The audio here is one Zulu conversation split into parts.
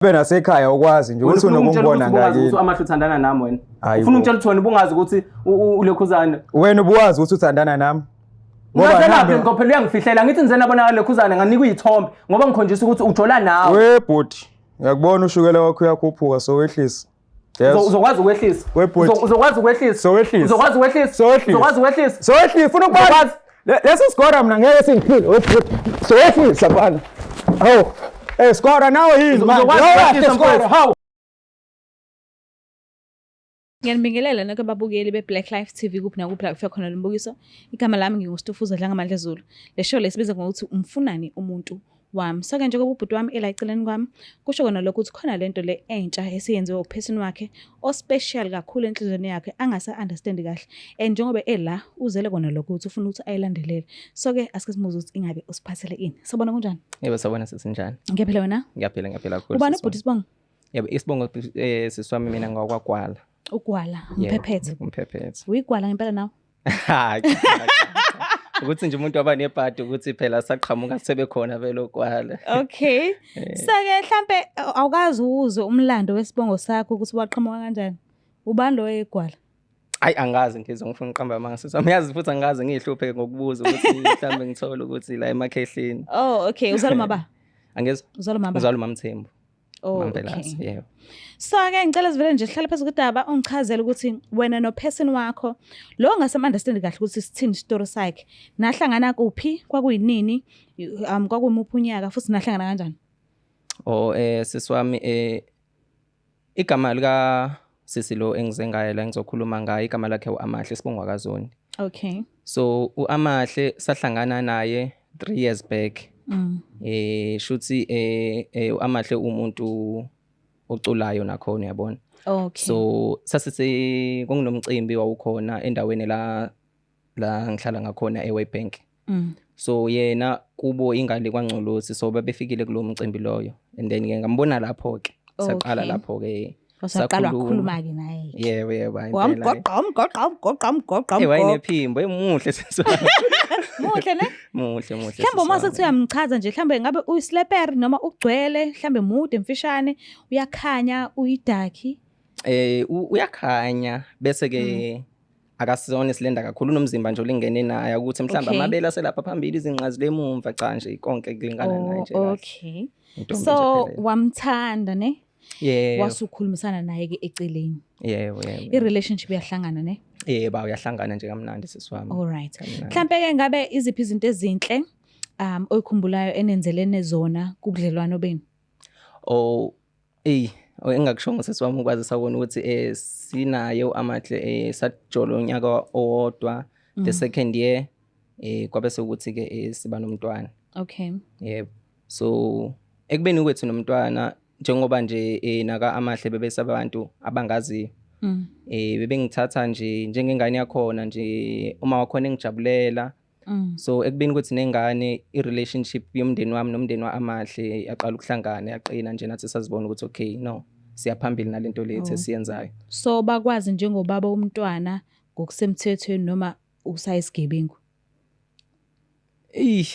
Mhlampe nasekhaya ukwazi nje ukuthi unokungibona ngakini. Ukuthi amahle uthandana nami wena. Ufuna ungitshela ukuthi wena ubungazi ukuthi ulekhuzana. Wena ubuwazi ukuthi uthandana nami. Ngoba nami ngoba phela uyangifihlela ngithi ngize nabona lekhuzana nganika uyithombe ngoba ngikhonjisa ukuthi ujola nawe. We bhuti, ngiyakubona ushukela wakho uyakhuphuka so wehlisa. Yes. Uzokwazi ukwehlisa. Uzokwazi ukwehlisa. Sowehlisa. Uzokwazi ukwehlisa. Sowehlisa. Uzokwazi ukwehlisa. Sowehlisa. Ufuna ukubona. Leso sigora mina ngeke singiphile. Sowehlisa bana. Hawu. Eh sigora nawe yini manje? Uzokwazi ukwehlisa. Hawu. Ngiyanibingelela nonke babukeli be-Black Life TV kuphi nakuphi la kufika khona lo mbukiso. Igama lami nginguStufuza Dlangamandla Zulu. Le show lesibiza ngokuthi umfunani umuntu wami. So-ke njengoba ubhuti wami ela eceleni kwami, kusho kona lokho ukuthi khona lento le entsha esiyenziwe uphesini wakhe ospecial kakhulu enhliziyweni yakhe angasa-understand kahle. And njengoba ela uzele kona lokho ukuthi ufuna ukuthi ayilandelele. So-ke asike simuze ukuthi ingabe usiphathele ini. Sawubona kunjani? Yebo sawubona sesinjani? Ngiyaphila wena? Ngiyaphila ngiyaphila kakhulu. Ubani ubhuti Sibongo? Yebo isibongo sisi wami mina ngwakwagwala. Ugwala, umphephethe. Umphephethe. Uyigwala ngempela nawe? Hayi. Cha, cha. Ukuthi nje umuntu waba nebhadi ukuthi phela saqhamuka sebekhona vele ogwala. Okay. So ke mhlambe awukazi uwuzwe umlando wesibongo sakho ukuthi waqhamuka kanjani? Ubani lo oyigwala? Hayi angazi ngizwe ngifuna uqamba amanga sisi wami. Yazi futhi angazi ngihluphe ngokubuza ukuthi mhlambe ngithole ukuthi la emakhehleni. Oh, okay. Uzalwa maba. Angizwa. Uzalwa maba. Uzalwa uMamthembu. Oh, Mamvelase, okay. yebo. So ke ngicela sivele nje sihlale phezu kodaba ungichazele ukuthi wena no person wakho lo ongasem understand kahle ukuthi sithini story sakhe. Nahlangana kuphi, kwakuyinini, kwakumuphi unyaka futhi nahlangana kanjani? Oh sisi wami igama lika sisi lo engize ngaye la engizokhuluma ngaye igama lakhe uAmahle sibongwa kaZondi. Okay. So uAmahle sahlangana naye 3 years back. Shuthi uAmahle umuntu oculayo nakhona uyabona. Okay. So sasise kunginomcimbi wawukhona endaweni la la ngihlala ngakhona eWaybank. So yena kubo ingane kwaNgcolosi so babefikile kulo mcimbi loyo and then ke ngambona lapho ke saqala lapho ke Wasaqala wakhuluma ke naye. Yebo yebo hayi impela. Wamgoqa wamgoqa wamgoqa wamgoqa Eh wamgoqa. wayenephimbo emuhle sisi. Muhle ne? Muhle muhle. Mhlawumbe uma sisi sekuthi uyamchaza nje mhlawumbe ngabe uyisleper noma ugcwele mhlawumbe mude mfishane uyakhanya uyidakhi. Uyakhanya bese ke akasizona isilenda kakhulu unomzimba nje olingene naye ukuthi mhlawumbe amabele aselapha phambili izinqazi lemumva cha nje konke kulingana naye nje kahle. Okay. Intombi nje So phelele. wamthanda ne? Yebo. Wasukhulumisana naye ke eceleni. Yebo yebo. I relationship iyahlangana ne? Yebo uyahlangana nje kamnandi sisi wami. All right. Kamnandi. Mhlambe ke ngabe iziphi izinto ezinhle oyikhumbulayo enenzelene zona kubudlelwano benu? Oh ey engingakushongo sisi wami ukwazisa kona ukuthi sinaye uAmahle sajolo unyaka owodwa the second year kwabe sekuthi ke siba nomntwana. Okay. Yebo. So ekubeni kwethu nomntwana njengoba nje naka Amahle bebesabantu abangaziyo. Bebengithatha nje njengengane yakhona nje uma wakhona engijabulela. So ekubeni ukuthi nengane i-relationship yomndeni wami nomndeni wa-Amahle yaqala ukuhlangana yaqina nje nathi sazibona ukuthi okay no siyaphambili nalento lethu esiyenzayo. So bakwazi njengobaba umntwana ngokusemthethweni noma usayisigebengu? Ey.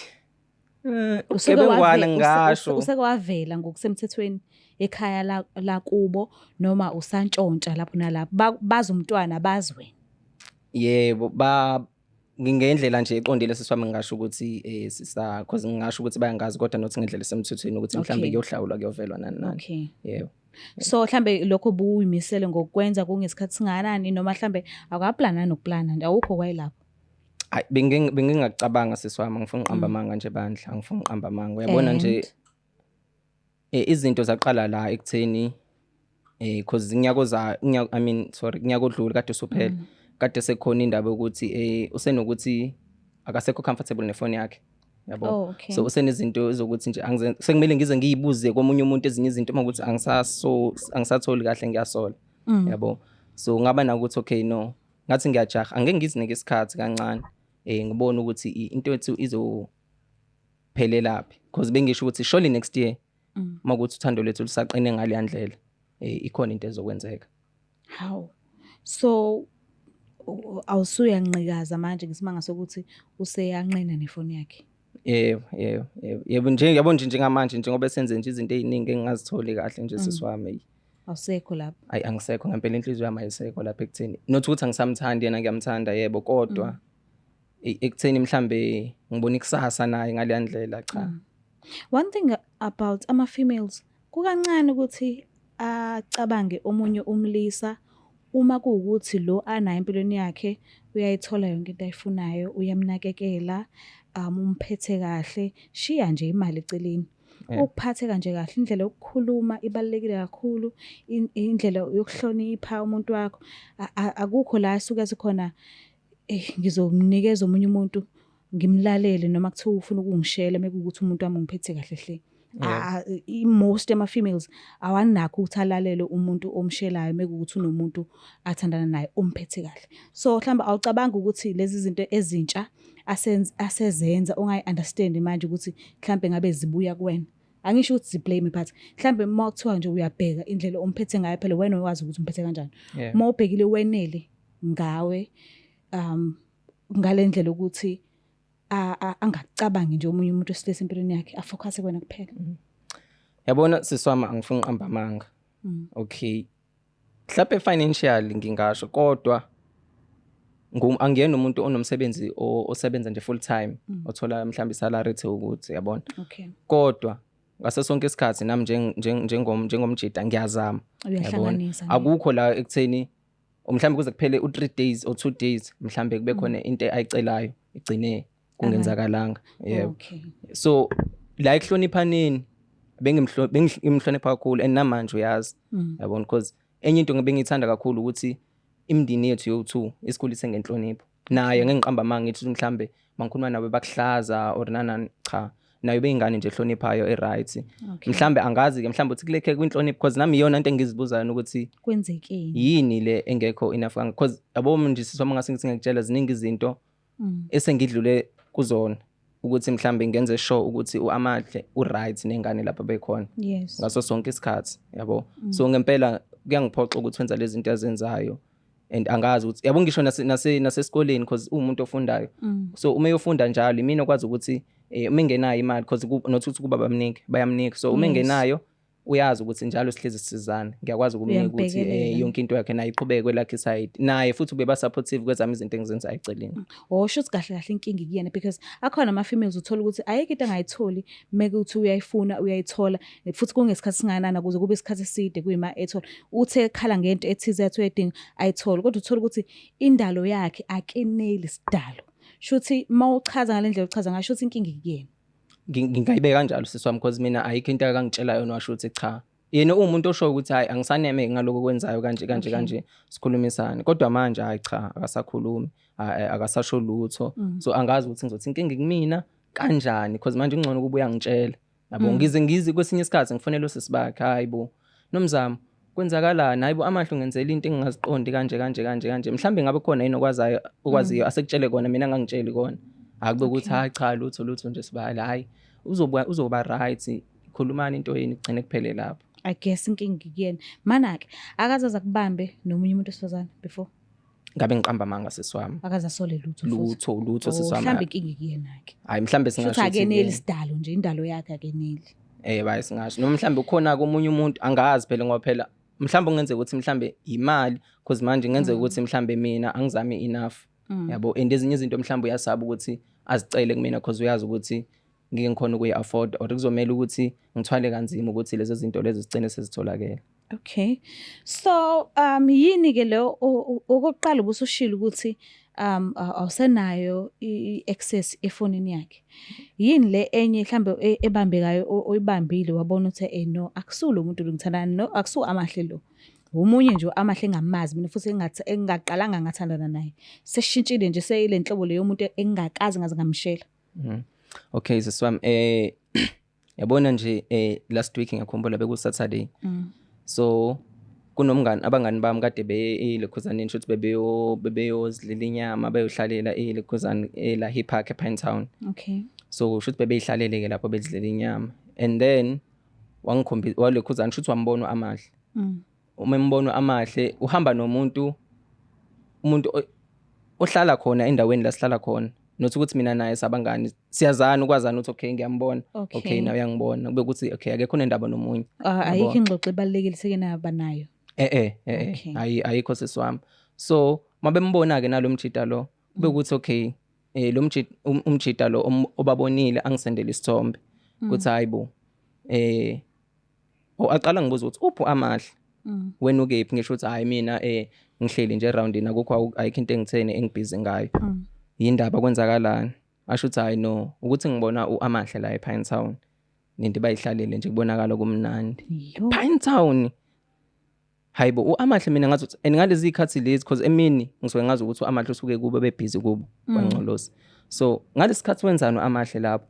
Ubugebengwana ngingasho. Useke wavela ngokusemthethweni ekhaya lakubo noma usantshontsha lapho nalapho bazi umntwana bazi wena? Yebo ba ngendlela nje eqondile sisi wami ngingasho ukuthi sisa cause ngingasho ukuthi bayangazi kodwa not ngendlela esemthethweni ukuthi mhlambe kuyohlawulwa kuyovelwa nani nani. Okay. Yebo. So mhlambe lokho buyimisele ngokwenza kungesikhathi singakanani noma mhlambe awukaplana nokuplana nje awukho kwayilapho? Hayi bengingacabanga sisi wami angifuni uqamba amanga nje bandla angifuni uqamba amanga uyabona nje izinto zaqala la ekutheni cause unyaka oza I mean sorry unyaka odlule kade usuphela kade sekukhona indaba yokuthi usenokuthi akasekho comfortable nefoni yakhe yabo. Oh, okay. So usenezinto ezokuthi nje sekumele ngize ngiyibuze komunye umuntu ezinye izinto uma ukuthi angisatholi kahle ngiyasola yabo. So ngaba nakuthi okay no ngathi ngiyajaha angeke ngizinike isikhathi kancane ngibone ukuthi into yethu izophelelaphi because bengisho ukuthi surely next year uma ukuthi uthando lwethu lusaqine ngale ndlela ikhona into ezokwenzeka. How? So awusuyanqikaza manje ngesimanga sokuthi useyanqina nefoni yakhe? Yebo, nje yabo nje, njengamanje, njengoba senze nje izinto ey'ningi engingazitholi kahle nje, sisi wami, eyi. Awusekho lapho. Ayi, angisekho ngempela, inhliziyo yami ayisekho lapha ekutheni, not ukuthi angisamthandi yena, ngiyamthanda yebo, kodwa ekutheni mhlambe ngibona ikusasa naye ngaleya ndlela, cha. One thing about ama-females, kukancane ukuthi acabange omunye umlisa uma kuwukuthi lo anaye empilweni yakhe uyayithola yonke into ayifunayo, uyamnakekela, umphethe kahle, shiya nje imali eceleni. Ukuphatheka nje kahle, indlela yokukhuluma ibalulekile kakhulu, indlela yokuhlonipha umuntu wakho. Akukho la esuke athi khona, ngizomnikeza omunye umuntu, ngimlalele noma kuthiwa ufuna ukungishela, mekuwukuthi umuntu wami ungiphethe kahle hle. I-most yama-females awanakho ukuthi alalele umuntu omshelayo mekuwukuthi unomuntu athandana naye omphethe kahle. So mhlawumbe awucabangi ukuthi lezi zinto ezintsha asezenza ongayi-understand manje ukuthi mhlambe ngabe zibuya kuwena. Angisho ukuthi zi-blame, but mhlambe uma kuthiwa nje uyabheka indlela omphethe ngayo, phela wena owazi ukuthi umphethe kanjani. Uma ubhekile, wenele ngawe ngale ndlela ukuthi angacabangi nje omunye umuntu wesilisa empilweni yakhe, a-focus kuwena kuphela? Yabona sisi wami, angifuni uqamba amanga. Okay, mhlawumbe financially ngingasho, kodwa angiyena umuntu onomsebenzi osebenza nje full time, othola mhlawumbe i-salary ethi ukuthi, yabona. Kodwa ngaso sonke isikhathi nami njengomjida ngiyazama, yabona. Uyahlanganisa nje. Akukho la ekutheni mhlawumbe kuze kuphele u-3 days or 2 days, mhlawumbe kube khona into ayicelayo igcine kungenzakalanga, yebo. So la ekuhloniphaneni bengimhlonipha kakhulu, and namanje uyazi, yabona, because enye into bengiyithanda kakhulu ukuthi imindeni yethu yo-two isikhulise ngenhlonipho. Naye ngeke ngiqamba amanga ngithi mhlambe mangikhuluma nawe bakuhlaza or nanani, cha, nayo beyingane nje ehloniphayo, e-right. Mhlambe angazi-ke, mhlambe uthi kulekhe kwinhlonipho, because nami iyona into engizibuzayo ukuthi Kwenzekeni? yini le engekho enough, because yabo nje sisi wami, ngase ngithi ngiyakutshela, ziningi izinto esengidlule kuzona ukuthi mhlambe ngenze sure ukuthi u-Amahle u-right nengane lapho bekhona ngaso sonke isikhathi, yabo. So ngempela kuyangiphoxa ukuthi wenza lezi zinto azenzayo, and angazi ukuthi, yabo, ngisho nasesikoleni, because uwumuntu ofundayo. So uma eyofunda njalo, imina okwazi ukuthi uma engenayo imali, because not ukuthi kuba bamnika, bayamnika, so uma engenayo uyazi ukuthi njalo sihlezi sisizana, ngiyakwazi ukumnika ukuthi Uyambhekelela. Yonke into yakhe naye iqhubeke kwelakhe i-side, naye futhi ubeba supportive kwezami izinto engizenzayo eceleni. Oh, shuthi kahle kahle inkinga kuyena, because akhona ama-females uthola ukuthi ayikho into angayitholi, mekuthi uyayifuna uyayithola, futhi kungesikhathi singakanani, ukuze kube isikhathi eside kuyima ethola. Uthe ekhala ngento ethize athi uyayidinga, ayithole, kodwa uthola ukuthi indalo yakhe akeneli sidalo. Shuthi uma uchaza ngale ndlela ochaza ngayo, shuthi inkinga ikuyena. Ngingayibeka kanjalo sisi wami, because mina ayikho into akangitshela yona washo ukuthi cha, yena uwumuntu oshoyo ukuthi hayi, angisaneme ngaloko okwenzayo kanje kanje. Kanje sikhulumisane, kodwa manje hayi cha, akasakhulumi, akasasho lutho. So angazi ukuthi ngizothi inkinga kumina kanjani, because manje kungcono ukuba uyangitshela, yabo. Ngize kwesinye isikhathi ngifonele osisi bakhe, "Hayi bo, Nomzamo, kwenzakalani? Hayi bo, Amahle ungenzela into engingaziqondi kanje kanje kanje kanje, mhlawumbe ngabe khona yini okwazayo, okwaziyo, asekutshele kona, mina angangitsheli kona." Akube ukuthi hayi cha, lutho lutho nje sibali, hayi uzoba right, khulumani into yenu igcine kuphele lapho. I guess inkinga ikuyena. Mana-ke akaze aze akubambe nomunye umuntu wesifazane before? Ngabe ngiqamba amanga sisi wami. Akaze asole lutho futhi? Lutho lutho, sisi Oh, wami. mhlawumbe inkinga ikuyena-ke. Hayi, mhlawumbe Shuthi singasho ukuthi akeneli kuyena. sidalo nje, indalo yakhe akeneli. Baye singasho noma mhlawumbe ukhona komunye umuntu, angazi phela, ngoba phela mhlawumbe kungenzeka ukuthi mhlawumbe imali, because manje kungenzeka ukuthi mhlawumbe mina angizami enough, yabo, and ezinye izinto mhlawumbe uyasaba ukuthi azicele kumina, because uyazi ukuthi ngike ngikhona ukuyi-afford or kuzomela ukuthi ngithwale kanzima ukuthi lezo zinto lezo zigcine sezitholakele. Okay. So yini ke lo okokuqala ubusushilo ukuthi awusenayo i-access efonini yakhe. Yini le enye mhlambe ebambekayo oyibambile wabona ukuthi no, akusulo umuntu lo ngithandana no, akusu Amahle lo? Omunye nje Amahle engamazi mina futhi engathi engaqalanga ngathandana naye. Seshintshile nje, seyile nhlobo leyo umuntu engingakaze ngaze ngamshela. Okay sisi wami, yabona nje, last week ngiyakhumbula beku Saturday. So kunomngani, abangani bami kade beye elekhuzaneni, shuthi bebeyozidlela inyama, beyohlalela elekhuzane ela Hip Park ePinetown. So shuthi bebeyihlalele ke lapho bedlela inyama, and then wangikhombisa walekhuzana, shuthi wambona Amahle. Uma embona Amahle uhamba nomuntu, umuntu ohlala khona endaweni la sihlala khona. Not ukuthi mina naye sabangani, siyazana ukwazana ukuthi okay ngiyambona, okay nawe uyangibona, kube ukuthi okay akekho onendaba nomunye. Ah, ayikho ingxoxo ebalulekile seke naba nayo. Eh eh eh, ayi ayikho sisi wami. So mabembona ke nalomjita lo, kube ukuthi okay lo mjita umjita lo obabonile angisendele isithombe ukuthi hayibo aqala ngibuza ukuthi uphi Amahle. Wena ukephi? Ngisho ukuthi hayi mina ngihleli nje eroundini, akukho ayikho into engitheni engibhizi ngayo. Yindaba kwenzakalani? Asho ukuthi hayi no, ukuthi ngibona uAmahle la ePine Town. Nento bayihlalele nje kubonakala kumnandi. Pine Town. Hayibo uAmahle mina ngathi ukuthi and ngalezi zikhathi lezi because emini ngisuke ngazi ukuthi uAmahle usuke kubo bebhizi kubo kwaNgcolosi. So ngalesikhathi wenzani uAmahle lapho?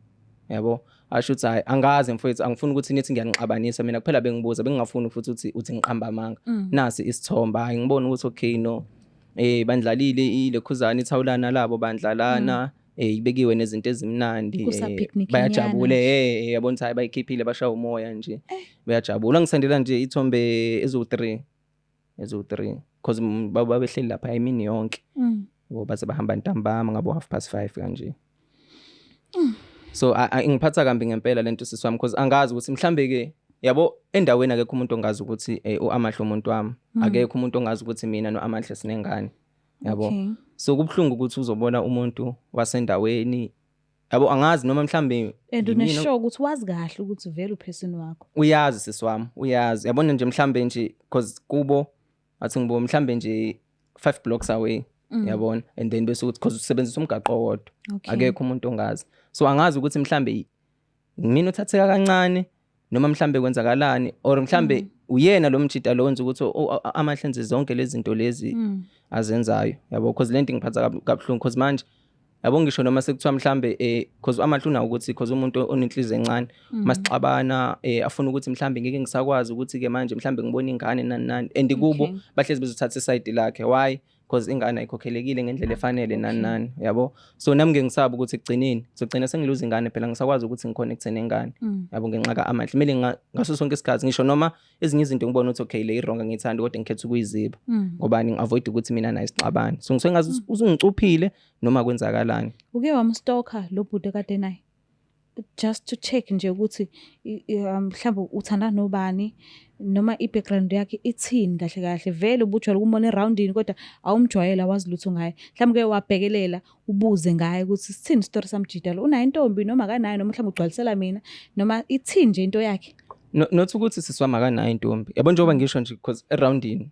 Yabo, asho ukuthi hayi angazi mfowethu, angifuni ukuthi nithi ngiyanixabanisa mina, kuphela bengibuza, bengingafuni futhi ukuthi uthi ngiqamba amanga. Nasi isithombe, hayi ngibona ukuthi okay no, bandlalile ilekhuzana ithawulana labo bandlalana, ibekiwe nezinto ezimnandi, bayajabula, yabona ukuthi hayi bayikhiphile, bashaya umoya nje, bayajabula. Ngisendela nje ithombe eziwu-3 eziwu-3 because babehleli lapha imini yonke. Baze bahamba ntambama ngabo 5:30 kanje. So ingiphatha kambi ngempela lento sisi wami, because angazi ukuthi mhlambe ke yabo endaweni akekho umuntu ongazi ukuthi uAmahle umuntu wami, akekho umuntu ongazi ukuthi mina noAmahle sinengane, yabo. So kubhlungu ukuthi uzobona umuntu wasendaweni, yabo, angazi noma mhlambe and unesure ukuthi wazi kahle ukuthi vele uperson wakho uyazi sisi wami, uyazi, yabona nje mhlambe nje because kubo athi ngibo mhlambe nje 5 blocks away, yabona, and then bese ukuthi because usebenzisa umgaqo owodwa, akekho umuntu ongazi. So angazi ukuthi mhlambe mina uthatheka kancane noma mhlambe kwenzakalani, or mhlambe uyena lo mjida lo wenza ukuthi Amahle enze zonke lezi zinto lezi azenzayo, yabo, because lento ingiphatha kabuhlungu, because manje yabo ngisho noma sekuthiwa mhlambe because Amahle unawo ukuthi because umuntu onenhliziyo encane, masixabana afuna ukuthi mhlambe ngeke ngisakwazi ukuthi ke manje mhlambe ngibone ingane nani nani, and kubo bahlezi bezothatha iside lakhe. Why? Because ingane ayikhokhelekile ngendlela efanele nani nani, yabo. So nami ngeke ngisaba ukuthi ekugcineni sogcina sengiluza ingane, phela ngisakwazi ukuthi ngikhona ekutheni ingane, yabo, ngenxa kaAmahle. Kumele ngaso sonke isikhathi ngisho noma ezinye izinto ngibona ukuthi okay le i-wrong angiyithandi, kodwa ngikhetha ukuyiziba ngoba ngi-avoid ukuthi mina naye sixabane. So ngisuke ngazi usungicuphile noma kwenzakalani. Uke wamstalker lo bhuti kade naye just to check nje ukuthi mhlawumbe uthandana nobani noma i-background yakhe ithini kahle kahle? Vele ubujwayele ukumbona eroundini kodwa awumjwayele, awazi lutho ngaye. Mhlawumbe uke wabhekelela ubuze ngaye ukuthi sithini isitori samjida lo, unayo intombi noma akanayo, noma mhlawumbe ugcwalisela mina, noma ithini nje into yakhe? No, not ukuthi sisi wami akanayo intombi, yabo, njengoba ngisho nje because eroundini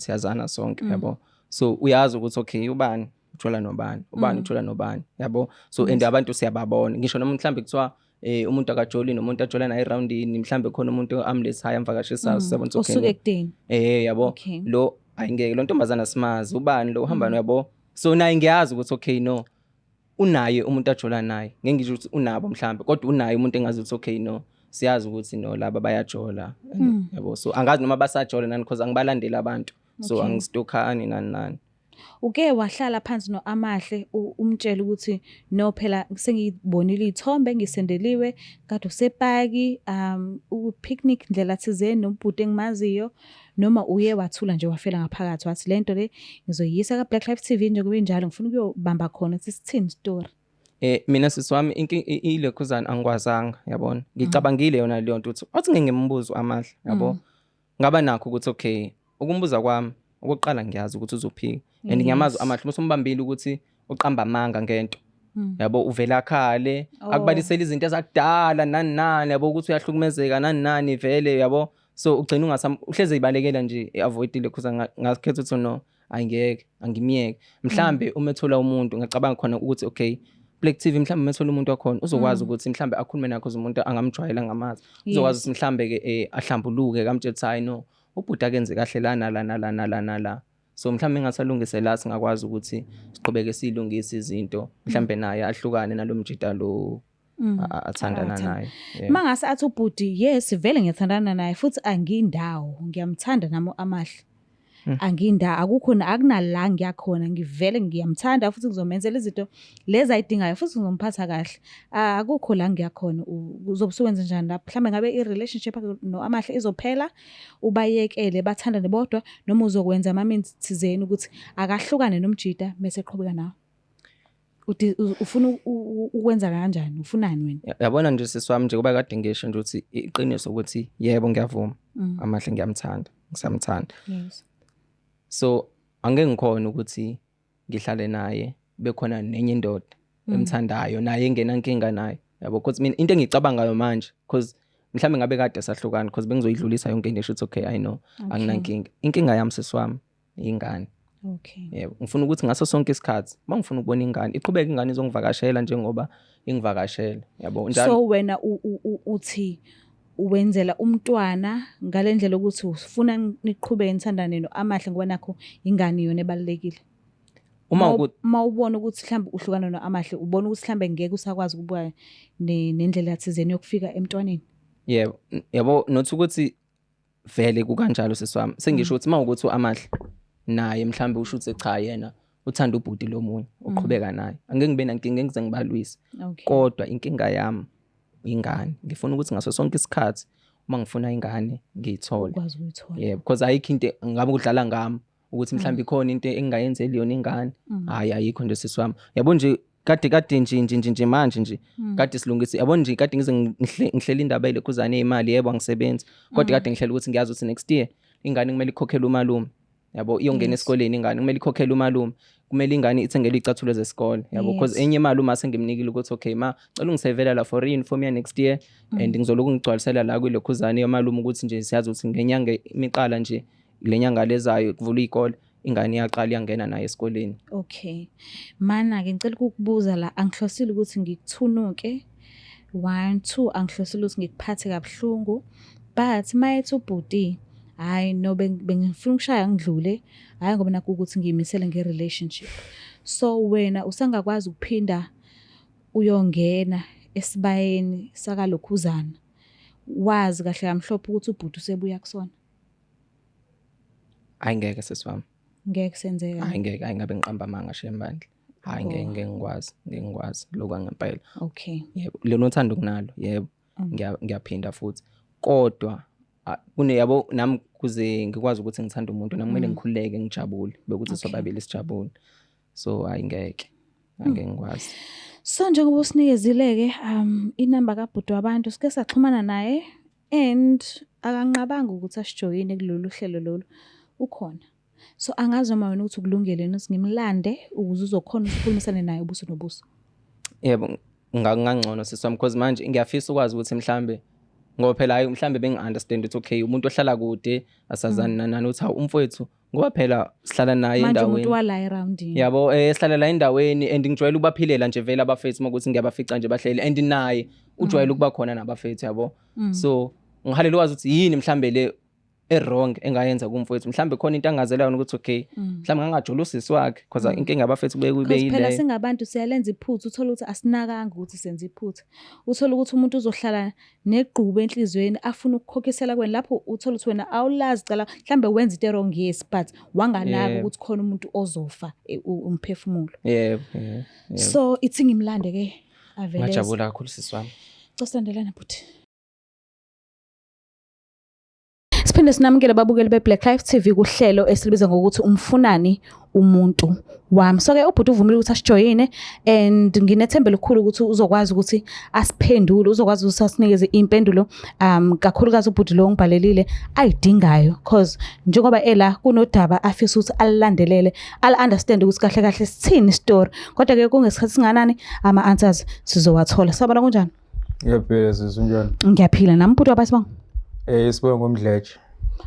siyazana sonke, yabo. So uyazi ukuthi okay ubani uthola nobani, ubani uthola nobani, yabo. So and abantu siyababona, ngisho noma mhlambe kuthiwa umuntu akajoli nomuntu ajola naye eroundini, mhlambe khona umuntu amlethayo amvakashisayo, siyabona ukuthi okay osuke ekudeni. Yabo. Lo ayingeke lo ntombazana simazi ubani lo uhamba, yabo. So naye ngiyazi ukuthi okay no, unaye umuntu ajola naye, ngeke ngisho ukuthi unabo mhlambe, kodwa unaye umuntu engazi ukuthi okay no, siyazi ukuthi no laba bayajola, yabo. So angazi noma basajola nani because angibalandeli abantu, so angistokhani nani nani. Uke wahlala phansi no-Amahle umtshele ukuthi no phela sengiyibonile iy'thombe ngisendeliwe kade usepaki u-picnic ndlela thizeni nobhuti engimaziyo, noma uye wathula nje wafela ngaphakathi wathi lento le ngizoyiyisa ka-Black Life TV njengoba injalo, ngifuna ukuyobamba khona ukuthi sithini story? Mina sisi wami ilekhuzana angikwazanga, yabona, ngicabangile yona leyo nto ukuthi wathi ngeke ngimbuze Amahle, yabo, ngaba nakho ukuthi okay ukumbuza kwami okokuqala ngiyazi ukuthi uzophika and ngiyamazi Amahle uma usumbambile ukuthi uqamba amanga ngento, yabo, uvela akhale, akubalisela izinto ezakudala nani nani, yabo, ukuthi uyahlukumezeka nani nani vele, yabo. So ugcina ungasam uhleze ibalekela nje i-avoidile cause ngakhetha ukuthi no angeke angimyeke. Mhlambe uma ethola umuntu ngacabanga khona ukuthi okay Black TV mhlambe uma ethola umuntu wakhona uzokwazi ukuthi mhlambe akhulume nakho, umuntu angamjwayela ngamazi, uzokwazi ukuthi mhlambe ke ahlambuluke kamtshela ukuthi hayi no ubhuti akenze kahle la nala nala nala nala. So mhlambe engasalungise la singakwazi ukuthi siqhubeke silungise izinto, mhlambe naye ahlukane nalomjida lo athandana naye. Mangase athi ubhuti yes vele ngiyathandana naye futhi angindawo, ngiyamthanda nami Amahle, angindawo, akukho akunala ngiyakhona, ngivele ngiyamthanda futhi ngizomenzela izinto lezi ayidingayo futhi ngizomphatha kahle, akukho la ngiyakhona, uzobe usuwenza njani lapho? Mhlawumbe ngabe i-relationship no Amahle izophela, ubayekele bathandane bodwa, noma uzokwenza ama-means thizeni ukuthi akahlukane nomjida mese eqhubeka nawe? Ufuna ukwenza kanjani? Ufunani wena? Yabona nje sisi wami, njengoba kade ngisho nje ukuthi iqiniso ukuthi yebo ngiyavuma, Amahle ngiyamthanda, ngisamthanda. So angeke ngikhona ukuthi ngihlale naye bekhona nenye indoda emthandayo naye engenankinga naye, yabo, because mina into engiyicabangayo manje, because mhlawumbe ngabe kade sahlukana, because bengizoyidlulisa yonke into, esho ukuthi okay, I know, anginankinga. Inkinga yami, sisi wami, ingane. Yebo, ngifuna ukuthi ngaso sonke isikhathi uma ngifuna ukubona ingane, iqhubeke ingane izongivakashela njengoba ingivakashela, yabo, njalo. So wena uthi wenzela umntwana ngalendlela ukuthi ufuna niqhubeke nithandane no-Amahle ngoba nakho ingane iyona ebalulekile. Uma Uma ubona ukuthi mhlawumbe uhlukana no-Amahle, ubona ukuthi mhlawumbe ngeke usakwazi ukubuka nendlela thizeni yokufika emntwaneni. Yebo, yabo, not ukuthi vele kukanjalo, sisi wami. Sengisho ukuthi uma ukuthi u-Amahle naye mhlawumbe usho ukuthi cha, yena uthanda ubhuti lo munye uqhubeka naye, angeke ngibe nankinga, ngize ngibalwise. Kodwa inkinga yami ingane. Ngifuna ukuthi ngaso sonke isikhathi uma ngifuna ingane ngiyithole. Ukwazi ukuyithola. Yebo, because ayikho into ngabe kudlala ngami ukuthi mhlawumbe ikhona into engingayenzeli yona ingane. Hayi, ayikho nje, sisi wami. Yabo nje kade nje manje nje kade silungise, yabo nje kade ngize ngihlela indaba yelokhuzane yemali. Yebo, angisebenzi, kodwa kade ngihlela ukuthi ngiyazi ukuthi next year ingane kumele ikhokhele umalume, yabo, iyongena esikoleni, ingane kumele ikhokhele umalume, kumele ingane ithengele iy'cathulo zesikole, yabo, because enye imali uma sengimnikile ukuthi okay ma, cela ungisevela la for i-uniform ya next year and ngizoloku ngigcwalisela la kwilokhuzane yomalume, ukuthi nje siyazi ukuthi ngenyanga imiqala nje le nyanga lezayo kuvula iy'kole, ingane iyaqala iyangena nayo esikoleni. Okay. Mana-ke ngicela ukukubuza la, angihlosile ukuthi ngikuthunuke. One, two, angihlosile ukuthi ngikuphathe kabuhlungu. But mayethi ubhuti, hhayi no, bengifuna ukushaya ngidlule, hhayi ngoba nakhu ukuthi ngiyimisele nge-relationship. So wena usangakwazi ukuphinda uyongena esibayeni sakalokhuzana, wazi kahle kamhlophe ukuthi ubhuti usebuya kusona? Hayi ngeke, sisi wami. Ngeke kusenzeka. Hayi ngeke, hayi ngabe ngiqamba amanga shembandla. Hayi ngeke, ngeke ngikwazi, ngeke ngikwazi lokhu ngempela. Yebo, lona uthando kunalo, yebo. Ngiyaphinda futhi. Kodwa kune, yabo, nami kuze ngikwazi ukuthi ngithande umuntu nami kumele ngikhululeke, ngijabule, bekuthi sobabili sijabule. So hayi ngeke. Angeke ngikwazi. So njengoba usinikezile-ke inamba kabhuti wabantu, sike saxhumana naye and akanqabanga ukuthi asijoyine kulolu hlelo lolu, ukhona. So angazi noma wena ukuthi ukulungele yini ukuthi ngimlande ukuze uzokhona ukuthi ukhulumisane naye ubuso nobuso. Yebo, ngangcono, sisi wami, because manje ngiyafisa ukwazi ukuthi mhlambe, ngoba phela hayi mhlambe bengi-understand ukuthi okay, umuntu ohlala kude asazani nanani, ukuthi hawu umfowethu, ngoba phela sihlala naye manje umuntu endaweni wala eroundini. Yabo, sihlala la endaweni and ngijwayele ukubaphilela nje vele abafethu, uma kuthi ngiyabafica nje bahleli, and naye ujwayele ukuba khona nabafethu, yabo. So ngihalela ukwazi ukuthi yini mhlambe le e-wrong engayenza kumfowethu, mhlambe khona into angazela yona ukuthi okay, mhlambe ngangajula usisi wakhe, because inkinga yabafethu kube kube Because phela yileyo. Singabantu siyalenza iphutha, uthole ukuthi asinakanga ukuthi senza iphutha. Uthole ukuthi umuntu uzohlala negqubu enhliziyweni afuna ukukhokhisela kwena, lapho uthole ukuthi wena awulazi cala, mhlambe wenza into wrong, yes, but wanganaka ukuthi khona umuntu ozofa umphefumulo. Yebo. So ithi ngimlande ke avele. Ngajabula kakhulu, sisi wami. Cosondelana, bhuti. Siphinde sinamukele babukeli be-Black Life TV kuhlelo esilibiza ngokuthi Umfunani Umuntu Wami. So ke ubhuti uvumile ukuthi asijoyine and nginethemba elikhulu ukuthi uzokwazi ukuthi asiphendule, uzokwazi ukuthi asinikeze impendulo kakhulukazi ubhuti lo ngibhalelile ayidingayo, cause njengoba ela kunodaba afisa ukuthi alilandelele, al-understand ukuthi kahle kahle sithini story. Kodwa ke kungesikhathi singanani ama answers sizowathola. Sabona kunjani? Ngiyaphila sisi, unjani? Ngiyaphila nami, bhuti wabasibonga. Isibongo uMdletshe.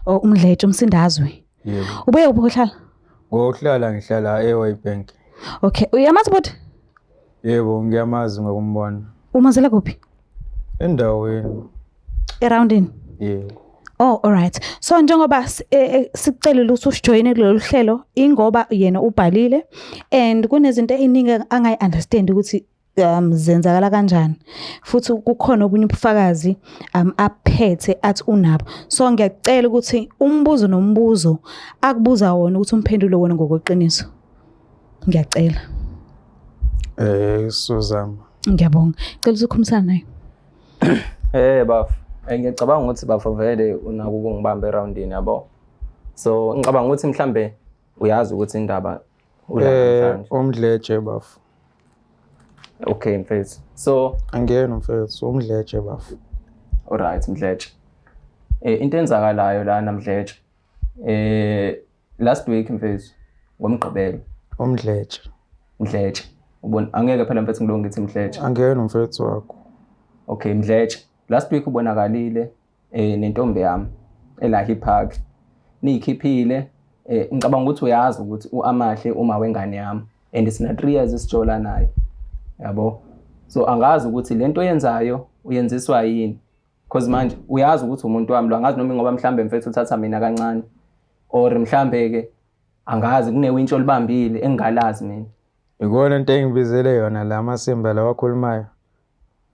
Oh, uMdletshe umsindazwe. Yebo. Ubuye kuphi ukuhlala? Ngokuhlala ngihlala eWybank. Okay, uyamazi bhuti? Yebo, ngiyamazi ngokumbona. Umazela kuphi? Endaweni. Eroundini. Yebo. Oh, all right. So njengoba sikucelile ukuthi usijoyine kulolu hlelo, ingoba yena ubhalile and kunezinto eziningi angayi understand ukuthi zenzakala kanjani, futhi kukhona obunye ubufakazi aphethe athi unabo. So ngiyacela ukuthi umbuzo nombuzo akubuza wona ukuthi umphendule wona ngokweqiniso. Ngiyacela. Suzama. Ngiyabonga. Cela ukuthi ukhulumisane naye. Bafo, ngiyacabanga ukuthi bafo vele unako ukungibamba eroundini, yabo. So ngicabanga ukuthi mhlambe uyazi ukuthi indaba ula namhlanje. UMdletshe bafo. Okay mfethu. So Angena mfethu, umdletshe bafo. Alright Mdletshe. Into enzakalayo lana Mdletshe. Last week mfethu ngoMgqibelo. Umdletshe. Mdletshe. Ubona angeke phela mfethu ngilonge ngithi Mdletshe. Angena mfethu wakho. Okay Mdletshe. Last week ubonakalile nentombi yami ela Park. Niyikhiphile ngicabanga ukuthi uyazi ukuthi uAmahle uma wengane yami and sina 3 years isijola naye. Yabo. So angazi ukuthi lento oyenzayo uyenziswa yini. Because manje uyazi ukuthi umuntu wami lo, angazi noma ngoba mhlambe mfethu uthatha mina kancane or mhlambe ke angazi kunewintsho olibambile engingalazi mina. Ikona into engibizele yona la masimba la wakhulumayo.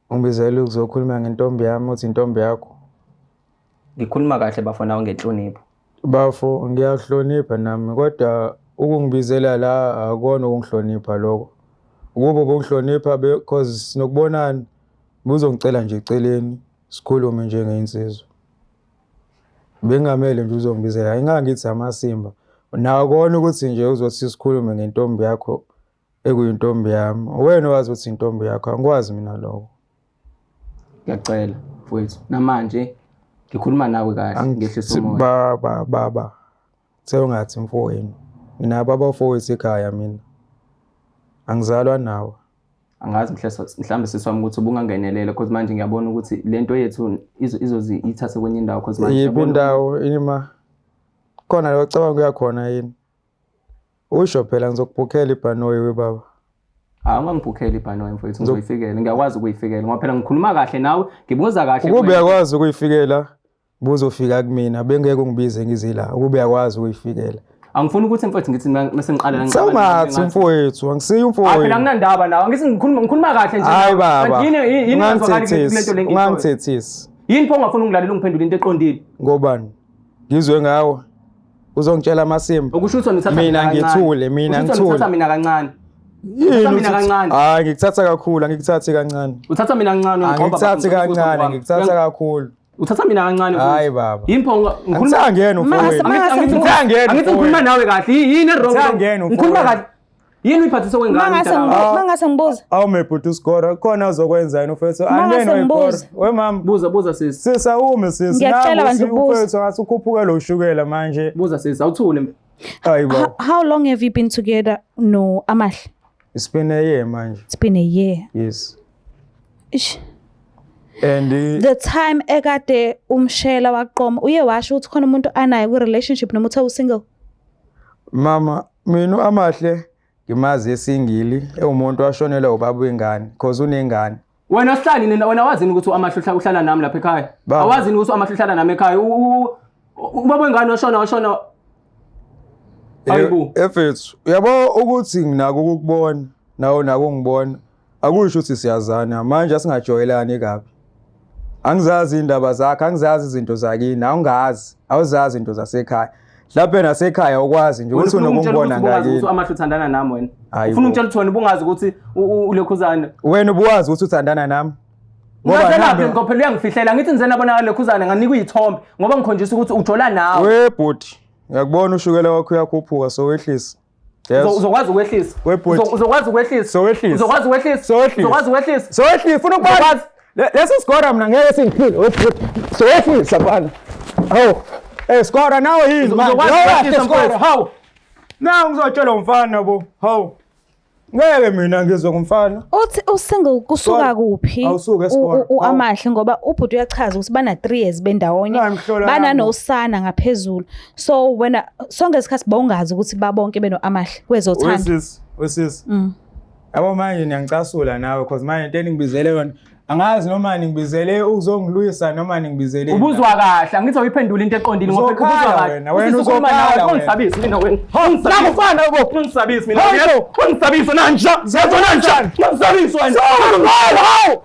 Ungibizele ukuzokhuluma ngentombi yami, uthi intombi yakho. Ngikhuluma kahle bafo nawe ngenhlonipho. Bafo ngiyahlonipha nami, kodwa ukungibizela la akona ukungihlonipha lokho. Ukuba ubungihlonipha because sinokubonana, buzongicela nje eceleni sikhulume njengensizwa. Bengamele nje uzongibizela, ingangithi amasimba. Nakona ukuthi nje uzothi sikhulume ngentombi yakho ekuyintombi yami. Wena wazi ukuthi intombi yakho, angikwazi mina lokho. Ngiyacela mfowethu, namanje ngikhuluma nawe kahle ngehlisa umoya. Baba baba, sewungathi mfowenu. Nginabo abafowethu ekhaya mina. Angizalwa nawe. Angazi mhlambe sisi wami ukuthi ubungangenelela because manje ngiyabona ukuthi lento yethu izozi ithathe kwenye indawo because manje yiphi indawo ima khona lo cabanga uyakhona yini? Usho phela ngizokubhukhela ibhanoyi we baba. Hayi ungangibhukheli ibhanoyi mfowethu, ngizoyifikela, ngiyakwazi ukuyifikela ngoba phela ngikhuluma kahle nawe, ngibuza kahle. Ukube uyakwazi ukuyifikela buzofika kumina, bengeke ungibize ngize la, ukube uyakwazi ukuyifikela. Angifuni ukuthi mfowethu ngithi mase ngiqala la ngicabanga. Sewungathi mfowethu, angisiyo umfowethu. Phela anginandaba nawe, angithi ngikhuluma kahle nje. Hayi baba. Yini ungangithethisi, ungangithethisi. Yini pho ungafuni ungilalela ungiphendule into eqondile? Ngobani? Ngizwe ngawe. Uzongitshela amasimba. Ukusho ukuthi uthatha mina ngithule, mina ngithule. Uthatha mina kancane. Uthatha mina kancane. Hayi ngikuthatha kakhulu, angikuthathi kancane. Uthatha mina kancane ngoba angikuthathi kancane, ngikuthatha kakhulu. Uthatha mina kancane futhi. Hayi baba. Yini pho ngikhuluma ngene mfowethu. Angithi ngikhuluma nawe kahle. Yini wrong? Ngikhuluma kahle. Yini uyiphathisa kwengane? Mangase ngibuza. Awume bhuti uSgora, khona uzokwenza yini mfowethu? Angene uyigora. We mama. Buza buza sisi. Sisi awume sisi. Ngiyacela bandla ubuza. Mfowethu ngathi ukhuphuke lo shukela manje. Buza sisi, awuthule. Hayi baba. How long have you been together no Amahle? It's been a year manje. It's been a year. Yes. Ish. And the time ekade umshela waqoma uye washo ukuthi khona umuntu anaye ku relationship noma uthe usingle. Mama, mina Amahle ngimazi esingili ewumuntu washonelwa ubaba wengane because unengane. Wena sihlali nina, wena wazini ukuthi uAmahle uhlala nami lapha ekhaya? Awazini ukuthi uAmahle uhlala nami ekhaya? Ubaba wengane washona. Hayibo. Efethu, uyabo ukuthi nginako ukukubona nawe nako ngibona. Akusho ukuthi siyazana manje, asingajoyelani kabi. Angizazi indaba zakhe, angizazi izinto zakini, awungazi, awuzazi izinto zasekhaya. Lapha nasekhaya ukwazi nje ukuthi unokungibona ngakini. Ukuthi Amahle uthandana nami wena. Ufuna ukutshela ukuthi wena ubungazi ukuthi ulekhuzana. Wena ubuwazi ukuthi uthandana nami. Ngoba nami ngoba phela uyangifihlela, ngithi ngize nabona lekhuzana nganika izithombe ngoba ngikhonjisa ukuthi ujola nawe. We bhuti, ngiyakubona ushukela wakho uyakhuphuka so wehlisa. Uzokwazi ukwehlisa. Uzokwazi ukwehlisa. Sowehlisa. Uzokwazi ukwehlisa. Sowehlisa. Uzokwazi ukwehlisa. Sowehlisa. Ufuna ukubona. Leso Sgora mina ngeke singiphile. Sowehlisa mfana. Hawu. Sgora nawe yini manje? Uzokwazi ukwehlisa. Hawu. Nawu ngizotshela umfana bo. Hawu. Ngeke mina ngizwe ngumfana. Uthi usingle kusuka kuphi? UAmahle ngoba ubhuti uyachaza ukuthi bana 3 years bendawonye. Bananosana ngaphezulu. So wena sonke isikhathi bawungazi ukuthi babonke beno Amahle kwezothando. Wesisi, wesisi. Yabo manje niyangicasula nawe because manje into eningibizele yona angazi noma ningibizele ukuzongilwisa noma ningibizele. Ubuzwa kahle, angithi awuyiphendula into eqondile ngoba ubuzwa kahle. Wena uzokhala wena. Ungisabisi mina wena. Nakho mfana bo, ungisabisi mina. Ungisabisi nanja. Yazo nanja. Ungisabisi wena. Hawu.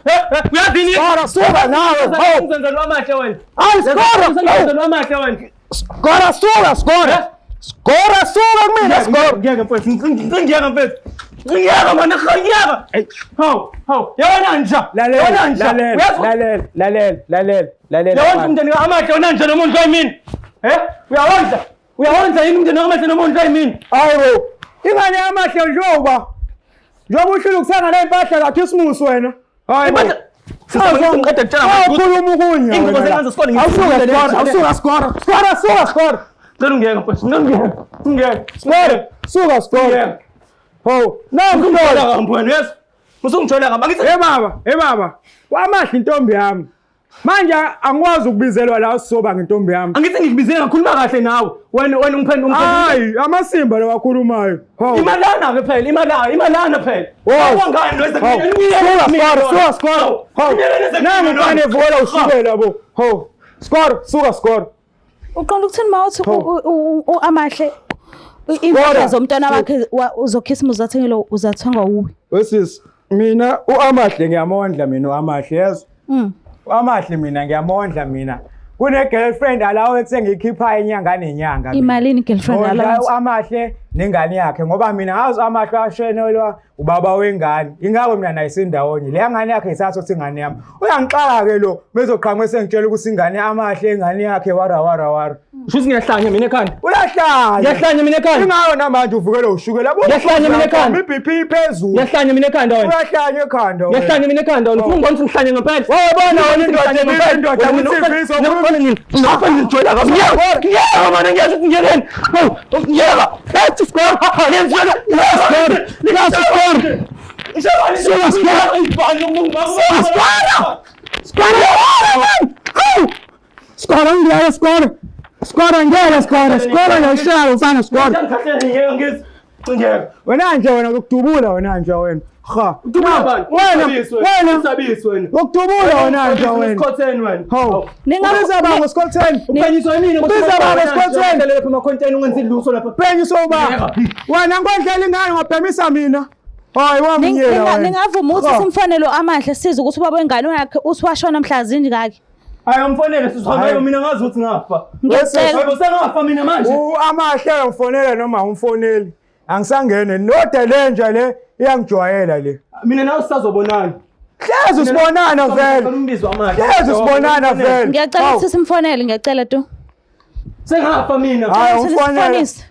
Uyazini? Sora suka nawe. Hawu. Ungenzela Amahle wena. Hayi Sgora. Ungenzela Amahle wena. Sgora suka Sgora. Sgora suka kumina Sgora. Ngiyeke mfethu, ngiyeke mfethu. Ngiyeke mana, ngiyeke. Hawu, hawu. Yabona nja. Lalela, lalela, lalela, lalela, lalela. Yabona umndeni kaAmahle wena nje noma undla yimini. Eh? Uyawondla. Uyawondla yini umndeni kaAmahle noma undla yimini? Hayibo. Ingane yamahle njengoba. Njengoba uhlula ukuthenga ney'mpahla kaKhisimusi wena. Hayi bo. Ngiqeda kutshela Awukhuluma ukunya. Ingubo wena la. zengane zesikole Awusuka ngizithengile skora, lezi. awusuka skora. Skora, suka skora. Cela ungiyeke mfowethu, ngicela ungiyeke. Ungiyeke. Skora, suka skora. Ungiyeke. Ho, nangu Ungithola mntwana. kabi wena, uyezwa? Usungithola kabi. Angithi Hey baba, hey baba. Kwamahle intombi yami. Manje angikwazi ukubizelwa la sizoba ngentombi yami. angithi ngikubizile ngakhuluma kahle nawe. Wena ungiphendula ungiphendula. Hayi, amasimba lawakhulumayo. Ho. Imalana ke phela, imalana, imalana phela. Wow. Awangani lo Ho. Suka skora, suka skora. Ho. Nangu mfana evukela ushukela bo. Ho. Skora, suka skora. Uqonda ukuthini ma uthi Ho. Amahle impahla zomntwana wakhe uzokhisimusi uzathengele uzathengwa wuwe. Wesisi, mina uAmahle ngiyamondla mina uAmahle yezwa. UAmahle mina ngiyamondla mina. Kune girlfriend allowance engiyikhipha inyanga nenyanga. mina. Imalini girlfriend Ngondla allowance? uAmahle nengane yakhe ngoba mina ngazi uAmahle washenelwa ubaba wengane. Ingakho mina naye sindawonye. Le ngane yakhe isathu ukuthi ingane yami. Uyangixaka ke lo mezoqhamuka esengitshela ukuthi ingane Amahle ingane yakhe wara wara wara. Shuthi ngiyahlanya mina ekhanda. Uyahlanya. Ngiyahlanya mina ekhanda. Ingakho namanje uvukela ushukela. Ngiyahlanya mina ekhanda. I-BP iphezulu. Ngiyahlanya mina ekhanda wena. Uyahlanya ekhanda wena. Ngiyahlanya mina ekhanda wena. Ufuna ungibona ukuthi ngihlanye ngempela. Wabona wena indoda indoda ku-TV Ngijwayela kabi. Ngiyeka mana ngiyasho ukuthi ngiyekeni. Hawu, ngiyeka. Ethi score. Ngiyeka. Score. Score. Suka score. Score. Score. Skora ngiyeke skora. Skora ngiyeke skora. Skora ngiyashaya mfana skora. Ngiyeka. Wena nje wena ngokudubula wena nje wena. Ha. Udubula Wena wena Usabisi wena. ngokudubula wena nje wena. Sikhotheni wena. Ho. Ninga- Ubiza baba sikhotheni. Uphanyiswa yimina Ubiza baba sikhotheni. lapha emakhoneni ungenzi lutho lapha. Phenyisa uba. Wena ngondlela ingane ngabhemisa mina. Hayi wamnyela wena. Ningavuma ukuthi Ha. simfonele Amahle size ukuthi ubaba wengane wakhe uthi washona mhla zingaki. Hayi umfonele sisihambe Hayi. mina ngazi ukuthi ngafa. Ngiyacela. Hayibo sengafa mina manje. Amahle uyamfonela noma umfoneli. Angisangene node lenja le iyangijwayela le. Mina nawe sisazobonana. Hlezi sibonana vele. Umbizo amahle. Hlezi sibonana vele. Ngiyacela Hawu. ukuthi simfonele, ngiyacela tu. Sengafa mina. Hayi Ukuthi umfonele. nisifonise.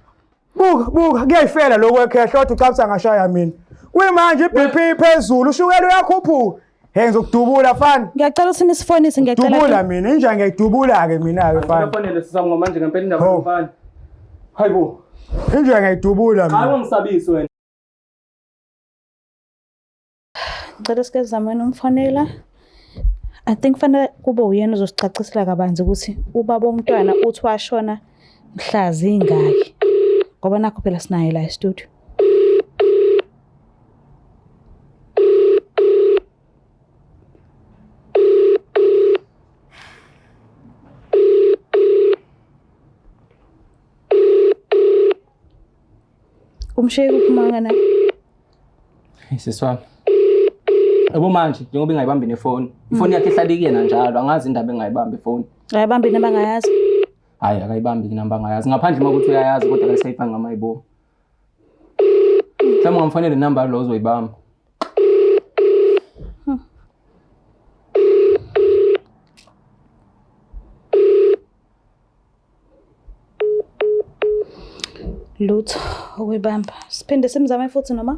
Buka buka kuyayifela lokho ekhehla kodwa ucabisa ngashaya mina. Kuyimanje iBP iphezulu ushukela uyakhuphuka. Hey ngizokudubula fana. Ngiyacela ukuthi nisifonise, ngiyacela. Dubula tu. mina inja ngiyayidubula ke mina ke fana. Umfonele sisami manje ngempela indaba Ho. yomfana. Hayibo. Inja ngiyayidubula Hayi mina. ungisabisi wena. Ngicela sike sizame umfonela. I think fanele kube uyena ozosicacisela kabanzi ukuthi ubaba womntwana uthi washona mhla zingaki. Ngoba nakho phela sinaye la e-studio. Umshiye kuphi umangana? Sisi wami. Yabo manje njengoba ingayibambi nefoni. Ifoni yakhe ihlale kuyena njalo, angazi indaba engayibambi ifoni. Ayibambi inamba angayazi. Hayi akayibambi inamba angayazi. Ngaphandle uma ukuthi uyayazi kodwa akayisayifanga ngamayibo. Mhlawumbe ungamfonela inamba lo uzoyibamba. Lutho ukuyibamba. Siphinde simzame futhi noma?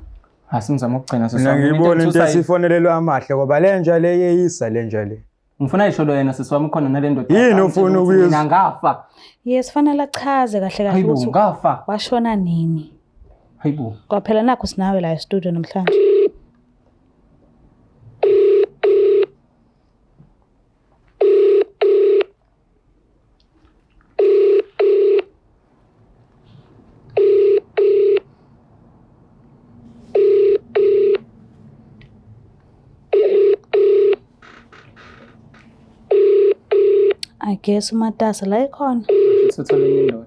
Asimzama ukugcina sisi Mina wami. Into ngiyibona into engithusayo- esifonelelwa amahle ngoba lenja le yeyisa lenja le. Ngifuna isho lo yena sisi wami khona nale ndoda. Yini yakhe, ufuna angitshela ukuthi ukuyizwa? Mina ngafa. Yes, fanele achaze kahle kahle Hayibo ukuthi ngafa. washona nini. Hayibo. Kwaphela nakho sinawe la e-studio namhlanje. I guess umatasa la ekhona. Shuthi uthole enye indoda.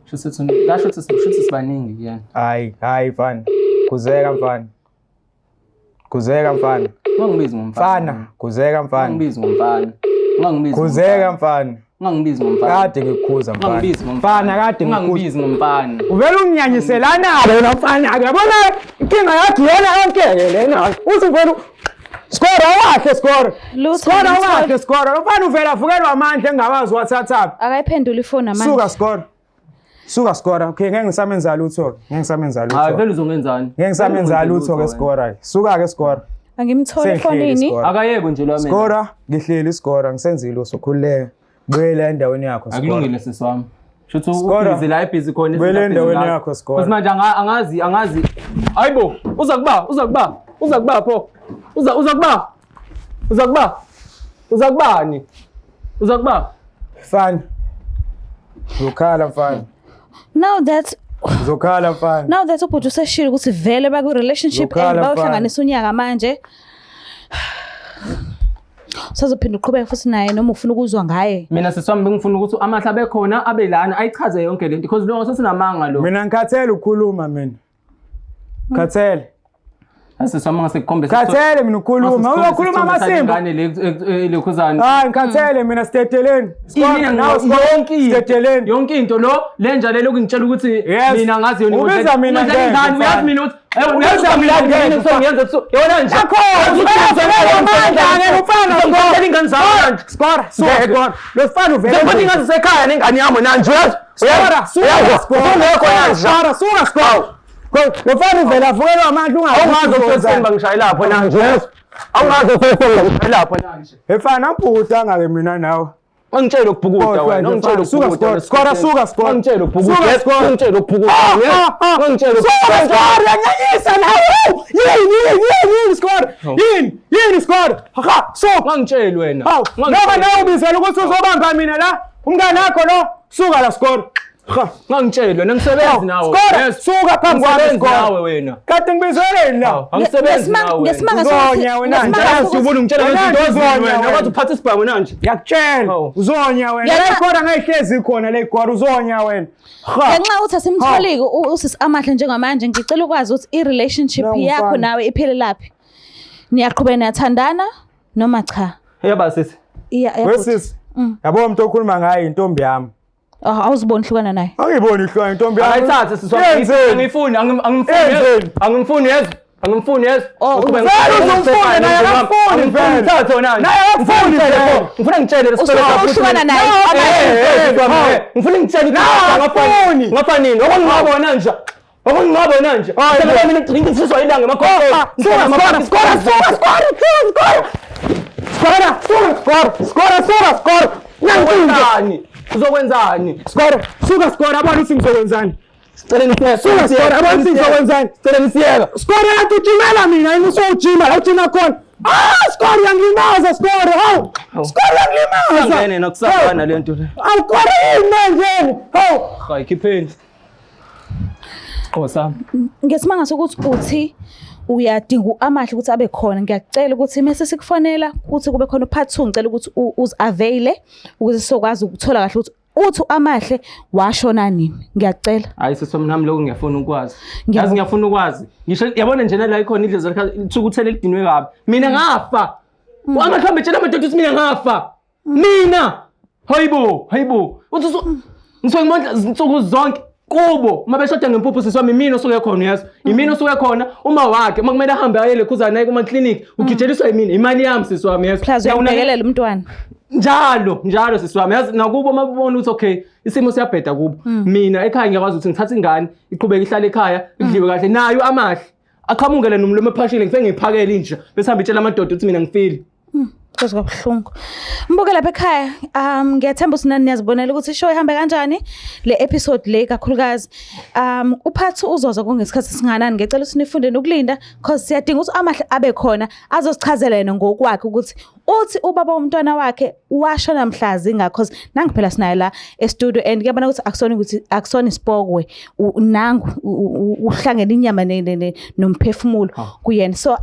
Shuthi kasho ukuthi shuthi sibaningi kuyena. Hayi hayi mfana. Khuzeka mfana. Khuzeka mfana. Ungangibizi ngomfana. Mfana, khuzeka mfana. Ungangibizi ngomfana. Ungangibizi. Khuzeka mfana. Ungangibizi ngomfana. Kade ngikukhuza mfana. Ungangibizi ngomfana. Mfana kade ngikukhuza. Ungangibizi ngomfana. Uvela unginyanyiselana wena mfana. Uyabona inkinga yakho iyona yonke ke lena. Uthi uvela Skora wahle skora. Lutho, Skora ngithola. wahle skora. Lo mfana uvela avukelwa amandla engawazi wathathaphi. Akayiphenduli ifoni namanje. Suka skora. Suka Sgora. Okay, ngeke ngisamenza lutho ke. Ngeke ngisamenza Hayi lutho. vele uzongenzani? Ngeke ngisamenza lutho ke Sgora. Suka ke Sgora. Angimthole Sengihleli efonini. Sgora. Akayeke nje lo mina. Sgora, ngihleli Sgora, ngisenzile usukhululeka. Buyela endaweni yakho Sgora. Akulungile sisi wami. Shuthi Sgora. ubhizi la ebhizi khona. Buyela izinto abhizi endaweni ngazo. yakho, Sgora. Because manje angazi angazi. Hayibo, uza kuba, uza kuba, uza kuba pho. Uza uza kuba. Uza kuba. Uza kubani? Uza kuba. Mfana. Uzokhala mfana. Now that Uzokhala mfana. now that ubhuti useshilo ukuthi vele baku relationship Uzokhala, and mfana. bayohlanganisa unyaka manje. Usazophinda uqhubeke futhi naye noma ufuna ukuzwa ngaye. Mina sisi wami bengifuna ukuthi amahla abe khona abe lana ayichaze yonke lento because lo sesinamanga lo. Mina ngikhathele ukukhuluma mina. Khathele. Sisi wami ngasekukhombe. Khathele mina ukukhuluma. Uzokhuluma amasimba. Ngane le lekhuzana. Hayi ngikhathele mina siteteleni. Imina Nawe Sgora, yonke into siteteleni. yonke into lo lenja lelo kungitshela ukuthi Yes. mina ngazi yona Ubiza mina Ungidlala ngeke, ingane, uyazi mfana. mina ukuthi eh, Ubiza uyazi mina mina ngeke, mina mfana. ngiyenza yona nje Mfana, ingane zami manje. Sgora, suka Sgora. Lo mfana uvele. Ngiphatha ingane zasekhaya nengane yami nanje uyazi? Sgora, suka Uyazwa? Sgora. Ungekho nanje. Sgora, suka Sgora. Lo mfana uvele avukelwa amandla ungazi. Awungazi ukuthi useseni bangishayela lapho nanje uyazi? Awungazi useseni bangishayela lapho nanje. Hey mfana, angibhukudanga ke mina nawe. Ungitshele ukubhukuda Khohlwa wena, nje, ungitshele mfana. Suka, ukubhukuda. Sgora, Sgora, suka, Sgora. Ungitshele ukubhukuda. Suka, Sgora. Ungitshele ukubhukuda. Ungitshele Suka ukubhukuda. Sgora, uyanyanyisa nawe. Yini, yini, yini, yini Sgora? Yini, yini Sgora? Ha, suka. Ungangitsheli wena. Hawu, noma nawe ubizela ukuthi uzobamba mina la. Umngane wakho lo, suka la Sgora. Ha. Ungangitsheli wena ngisebenzi nawe. Sgora, Yes. suka phambi kwami Angisebenzi Sgora. nawe wena. Kade ngibizeleni la. Angisebenzi Ngesimanga- nawe. ngesimanga Uzonya sokuthi- wena, ngesimanga nje. sokuthi- Ubona ungitshela Wena ngezinto uzonya ozini wena wena. wathi uphatha isibhamu nanje. Ngiyakutshela, Hawu. uzonya wena. Ngenxa- La ikora ngayihlezi khona le ikora uzonya wena. Ha. Ngenxa yokuthi asimtholiki usisi Amahle njengamanje ngicela ukwazi ukuthi i-relationship Nangu yakho mfana. nawe iphelelaphi. Niyaqhubeka niyathandana noma cha? Yaba sisi. Iya, iya bhuti. Wesisi. Yabo umuntu okhuluma ngaye intombi yami. Oh, awuziboni hlukana naye. Angiboni ihlwa intombi yami. Akayithathe sisi wami. Yenzeni? Angifuni, angimfuni. Yenzeni? Angimfuni yes. Angimfuni yes. Oh, Uqhubeke Vele uzomfuna naye akakufuni vele. Ngithathe wena. Naye akakufuni vele. Ngifuna ngitshele Usuke uhlukana naye. Eh, Ngifuna ngitshele akafuni. Ngapha nini? Okungingabona nje. Okungingabona nje. Sengibona mina ngidingisiswa ilanga emakhosini. Suka Sgora, Sgora, suka Sgora, suka Sgora. Sgora, suka Sgora, Sgora, suka Sgora. Uzokwenzani? Uzokwenzani? Sgora, suka Sgora, abona ukuthi ngizokwenzani. Sicela nisiyeke. Suka Sgora, abona ukuthi ngizokwenzani. Sicela nisiyeke. Sgora yathi ujimela mina, yini usujima la ujima khona. Ah, Sgora uyangilimaza Sgora, hawu. Sgora uyangilimaza. Ngene nakusafana le nto le. Awu Sgora yini manje? Hawu. Hayi khipheni. Qosami. Ngesimanga sokuthi uthi uyadinga u-Amahle ukuthi abe khona ngiyacela ukuthi mase sikufonela ukuthi kube khona u-part 2 ngicela ukuthi uzi-availe ukuze sizokwazi ukuthola kahle ukuthi uthi u-Amahle washona nini. Ngiyacela. Hayi sisi wami nami lokho ngiyafuna ukwazi. Ngiyabonga. Yazi ngiyafuna ukwazi. Ngisho yabona nje la ikhona idlozi lakhe lithukuthele lidinwe kabi. Mina ngafa. Amahlombe tshela amadoda ukuthi mina ngafa. Mina. Hayibo, hayibo. Uthi ngisuke ngibona insuku zonke kubo uma beshoda ngempuphu sisi wami imina osuke khona uyazi. Imina osuke khona uma wakhe uma kumele ahambe aye lekhuzana naye kuma clinic ugijeliswa yimina imali yami sisi wami yazi. Plus uyabhekelela umntwana. Njalo njalo sisi wami yazi nakubo uma bebona ukuthi okay isimo siyabheda kubo mina ekhaya ngiyakwazi ukuthi ngithathe ingane iqhubeke ihlale ekhaya idliwe kahle nayo amahle aqhamukele nomlomo ephashile ngifike ngiyiphakele inja bese hambe itshela amadoda ukuthi mina ngifile. Kuze kwabuhlungu. Mbuke lapha ekhaya, ngiyathemba ukuthi nani niyazibonela ukuthi ishow ihambe kanjani le episode le kakhulukazi. Uphathi uzoza kungesikhathi singanani ngicela ukuthi nifunde nokulinda cause siyadinga ukuthi Amahle abe khona azosichazela yena ngokwakhe ukuthi uthi ubaba womntwana wakhe washona mhla zinga cause nangu phela sinaye la e-studio and kuyabona ukuthi akusona ukuthi akusona isipokwe nangu uhlangene inyama nomphefumulo kuyena. So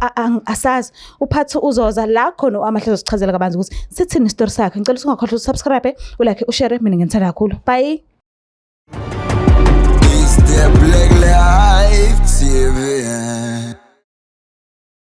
asazi uphathi uzoza la khona u-Amahle azosichazela kabanzi ukuthi sithini isitori sakhe. Ngicela ukuthi ungakhohlwa usubscribe, ulike, ushare. Mina ngithanda kakhulu. Bye.